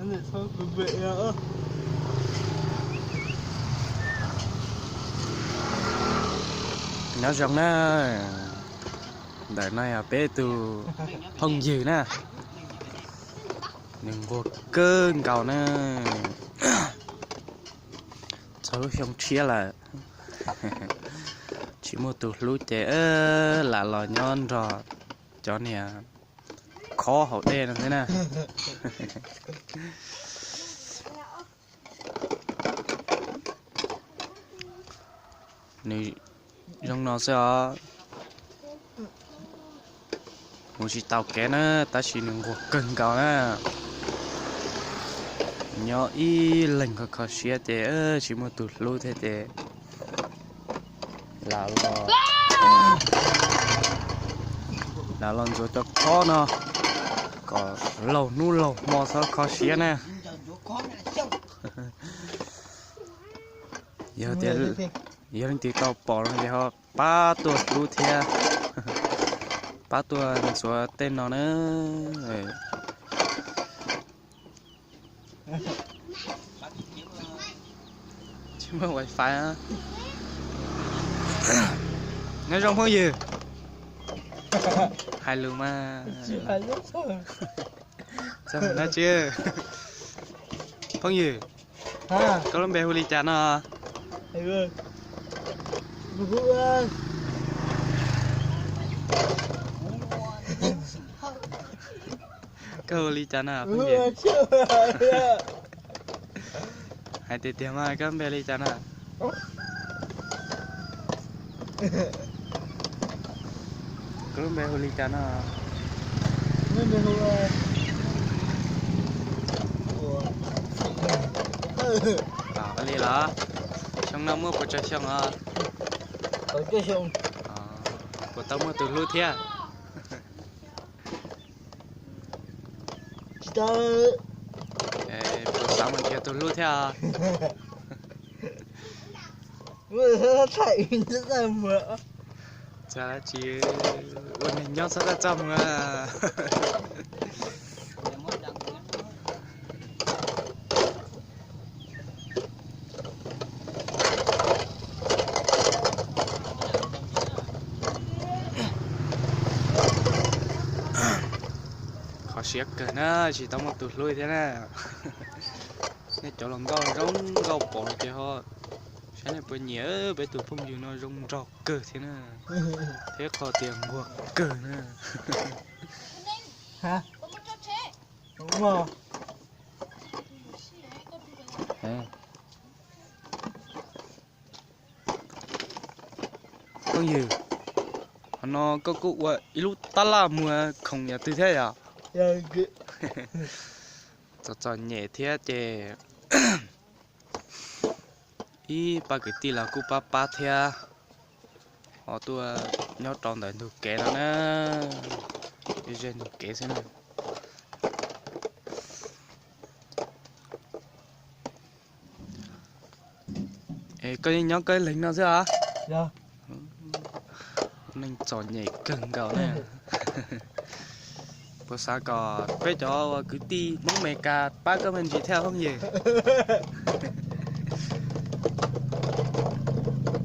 Nyob zoo na, ntawm no yog peb tus phooj ywg na, nws nquag kawg nkaus na, txog lub xyoo tshiab lawm, tsis muaj tus hlub ces lam los nyob nrog cov niag khob hauv dej no xwb na. Nws zoo no xwb os, mus tsis tau kev na, tab sis nws nquag kawg nkaus na. Nyob ib leeg kho kho siab ces tsis muaj tus hlub thiab ces lam los, lam los ntxuav cov khob no kom laug hnub laug hmo txhob kho siab na. Yog tias, yog leej twg tau pom no ces ho pab tuaj hlub thiab, pab tuaj ntxuav tej no na. Tsis muaj wifi. Nyob zoo phooj ywg. Hais lus mas. Txog mus dab tsi? Phooj ywg, koj lub npe hu li cas no? Koj hu li cas no? Hais tiag tiag mas koj npe li cas no? Koj lub npe hu li cas no? Li los, xyoo no muaj puas tsawg xyoo os? Puas tau muaj tus hlub thiab? Puas xav mus nrhiav tus hlub thiab? Txawm tsis ua neeg nyob txhob txaj txaj muag. Kho siab kawg na, tsis tau muaj tus hlub thiab na. Nej cov hluas nkauj zoo nkauj pom no ces ho saib nej puas nyiam peb tus phooj ywg no, zoo nraug kawg thiab na, thiab qhov tias nquag kawg na. Phooj ywg, qhov no koj kuj ua ib lub tab laj muag khoom yam twg thiab yom? Txom txom nyem thiab ces ib pab kwv tij los kuj pab pab thiab. Ho tuaj nyob rau ntawm ntug kev no na, ze ntug kev xwb na. Es koj yeej nyob koj ib leeg no xwb os? Neeg txom nyem kawg nkaus na. Puas xav kom peb cov uas kwv tij Hmoob Amelikas pab koj me ntsis thiab phooj ywg?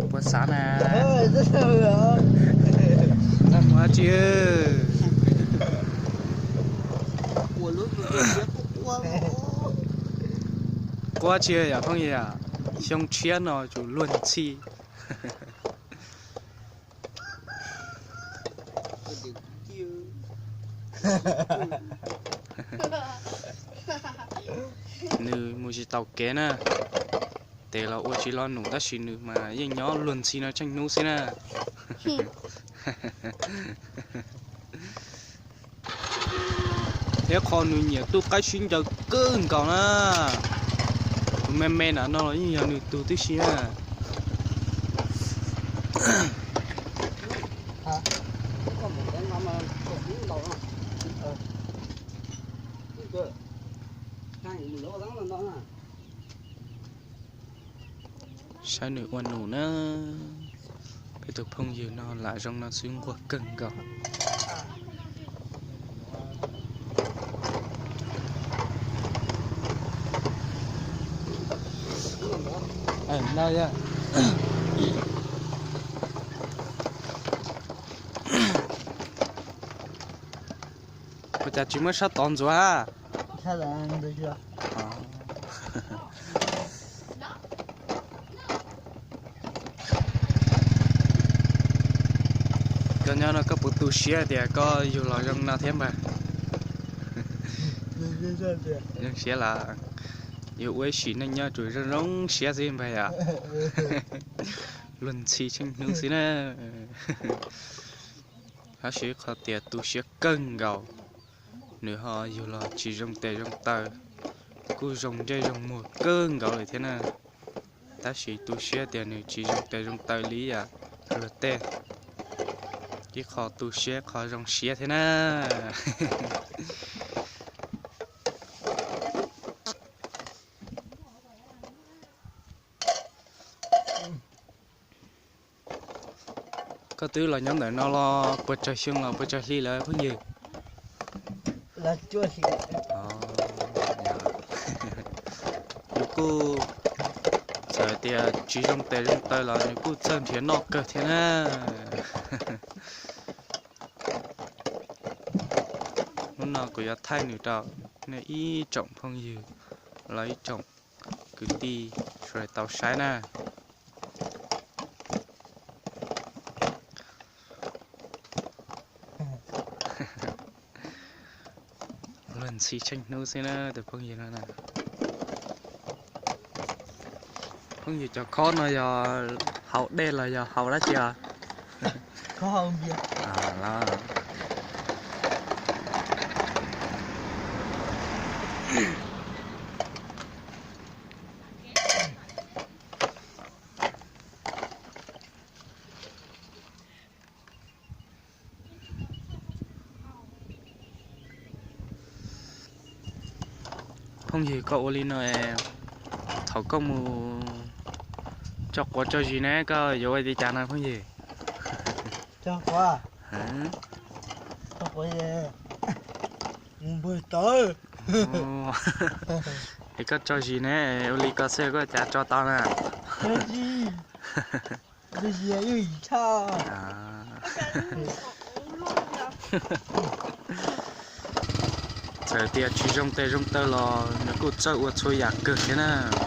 Puas xav na? Txaj muag dab tsi? Quab tsi yom phooj ywg, xyoo tshiab no tsum luag ntxhi. Nws mus tsis taus kev na, tes los ua tsis lo num tab sis nws mas yeej nyob luag ntxhi no tsheej hnub xwb na. Thiab qhov nws nyiam tuj qaib sib ncaws kawg nkaus na. Tus me me nram no los yeej yog nws tus tib si na. Saib nws ua num na. Peb tus phooj ywg no lam zoo no xwb nquag kawg nkaus. Ua cas tsis muab sab tod ntxuav? Koj nyob no koj puas tu siab tias koj yug los zoo no thiab npawg? Zoo siab los? Yus ua ib sim neej nyob tsuas zoo zoo siab xwb npawg yom. Luag ntxhi tsheej hnub xwb na. Tab sis qhov tias tu siab kawg nkaus, nws ho yug los tsis zoo tes zoo taw, kuj zoo ntsej zoo muag kawg nkaus li thiab na. Tab sis tu siab tias nws tsis zoo tes zoo taw li yam luag tej. Ib qho tu siab qho zoo siab thiab na. Koj twb los nyob ntawm no los puas tsawg xyoo los puas tsawg hli lawm phooj ywg? Nws kuj txawm tias tsis zoo tes zoo taw los nws kuj txawj nrhiav noj kawg thiab na. Hnub no kuv yuav thaij nws rau nej ib tsoom phooj ywg los ib tsoom kwv tij sawv daws tau saib na. Luag ntxhi tsheej hnub xwb na tus phooj ywg no na. Phooj ywg, cov khob no yog haus dej los yog haus dab tsi os? Phooj ywg, koj ua li no es thaum koj mus tso quav tso zis ne koj yuav ua li cas no phooj ywg? Es koj tso zis ne, ua li ko xwb koj cas tso tau na? Txawm tias tsis zoo tes zoo taw los nws kuj txawj ua txhua yam kawg thiab na.